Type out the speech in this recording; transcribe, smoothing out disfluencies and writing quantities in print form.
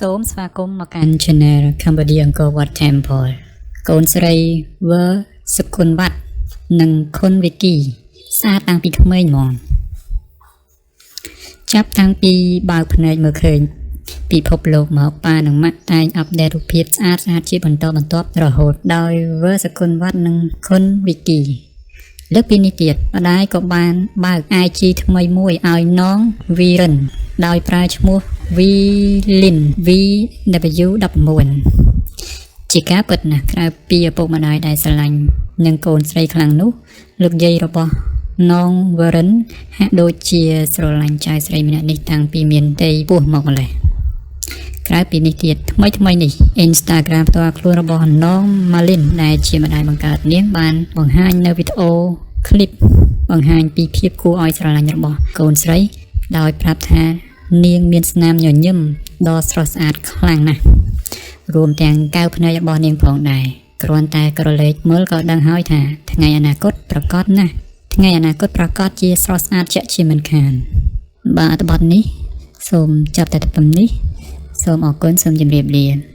សូមស្វាគមន៍មកកាន់ Channel Cambodia Angkor Wat Temple កូនស្រីវើសុគន្ធវត្តនិងខុនវិគីស្អាតតាំងពីក្មេងហ្មងចាប់តាំងពីបើកភ្នែកមើលឃើញពិភពលោកមកប៉ានិងម៉ាក់តែង update រូបភាពស្អាតស្អាតជាបន្តបន្ទាប់រហូតដោយវើសុគន្ធវត្តនិងខុនវិគី លើកពីនេះទៀតម្ដាយក៏បានបើក IG ថ្មីមួយឲ្យនងវីរិនដោយប្រើឈ្មោះ Vlin VW19 ជាការពិតណាស់ក្រៅពីឪពុកម្ដាយដែលស្រឡាញ់នឹងកូនស្រីខ្លាំងនោះលោកយាយរបស់នងវរិនហាក់ដូចជាស្រឡាញ់ចៅស្រីម្នាក់នេះតាំងពីមានផ្ទៃពោះមកម្លេះ ក្រៅពីនេះទៀតថ្មីថ្មីនេះ Instagram ផ្ទាល់ខ្លួនរបស់នងម៉ាលីនដែលជាម្ដាយបង្កើតនាងបានបង្ហាញនៅវីដេអូឃ្លីបបង្ហាញពីភាពគួរឲ្យស្រឡាញ់របស់កូនស្រី ដោយប្រាប់ថានាងមានស្នាមញញឹមដ៏ស្រស់ស្អាតខ្លាំងណាស់រួមទាំងកៅភ្នែករបស់នាងផងដែរគ្រាន់តែក្រឡេកមើលក៏ដឹងហើយថាថ្ងៃអនាគតប្រកាសណាស់ថ្ងៃអនាគតប្រកាសជាស្រស់ស្អាតជាក់ជាមិនខានបាទអត្ថបទនេះសូមចាប់តែត្រឹមនេះ សូមអរគុណសូមជម្រាបលា។